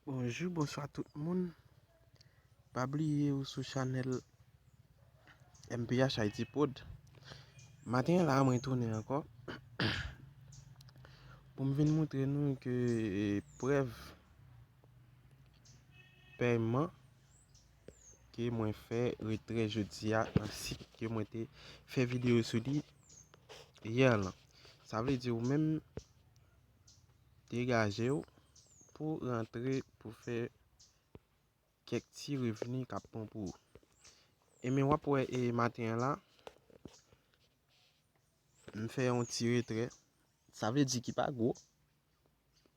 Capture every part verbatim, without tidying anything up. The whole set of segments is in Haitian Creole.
Bonjou, bonswa tout moun. Pa bliye ou sou chanèl M P H Haiti Prod. Maten an la, mwen tounen ankò pou m vin montre nou ke, e, prèv pèyman ke mwen fè retrè jodi a nan sit ke mwen te fè videyo sou li yè lan. Sa vle di ou menm degaje w pou rantre pou fè kèk ti revni k ap bon pou ou. Ebyen, w ap wè, e, maten an la, m fè yon ti retrè. Sa vle di ki pa gwo.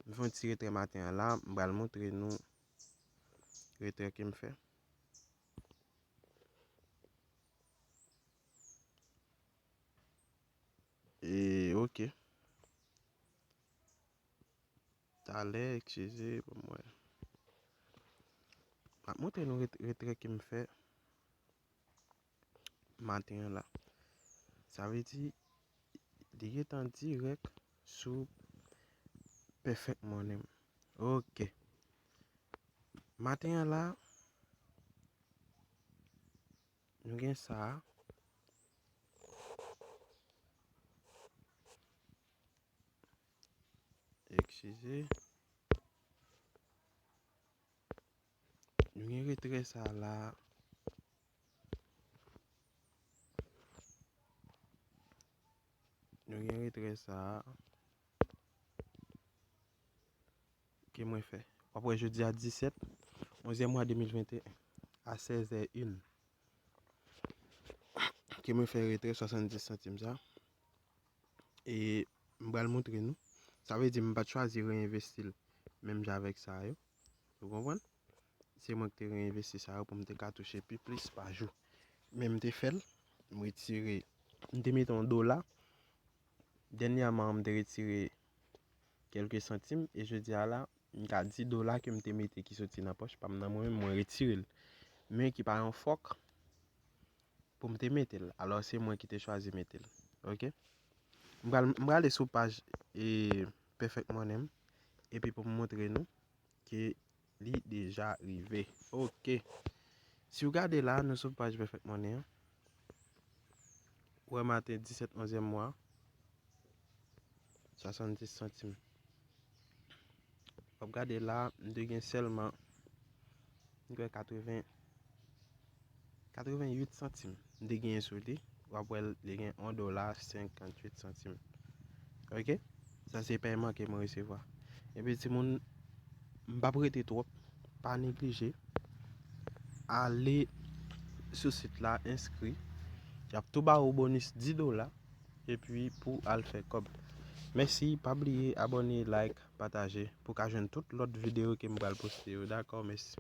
M fè yon ti retrè maten an la, m pral montre nou retrè ke m fè. E, ok. Talè, eskize, ban m wè. M ap montre nou ret-, retrè ke m fè maten an la. Sa vle di, li gentan dirèk sou Perfect Money m. Ok. Maten an la, nou gen sa a. Eskize. Nou gen retrè sa la. Nou gen retrè sa a. Ke mwen fè. W ap wè jodi a disèt, onzyèm mwa de mil venteyen, a sèz è en. Ke mwen fè retrè swasanndis santim sa. E m pral montre nou. Sa vle di m pa t chwazi reenvesti l menm jan avèk sa yo. Ou konprann? Se mwen ki te reenvesti sa yo pou m te ka touche pi plis pa jou. Men m te fè l, m retire, m te mete yon dola. Dènyèman, m te retire kèlke santim, e jodi a la, m ka di dola ke m te mete ki soti nan pòch pa m nan mwen menm, mwen retire l. Men ki pa yon fòk pou m te mete l. Alò, se mwen ki te chwazi mete l. Ok? M pral, m prale sou paj, e, Perfect Money m, epi pou m montre nou ke li deja rive. Ok. Si w gade la, nou sou paj Perfect Money an. Ou wè maten disèt onzyèm mwa, swasanndis santim. W ap gade la, m te gen sèlman, m kwè katreven, katreventuit santim m te genyen sou li. W ap wè l, li gen yon dola senkantuit santim. Ok? Sa se pèyman ke mwen resevwa. Epi timoun, m p ap rete twòp, pa neglije. Ale sou sit la, enskri. Y ap tou ba ou bonis dis dola. Epi pou al fè kòb. Mèsi, pa bliye abòne, like, pataje pou ka jwenn tout lòt videyo ke m pral poste yo. Dakò, mèsi.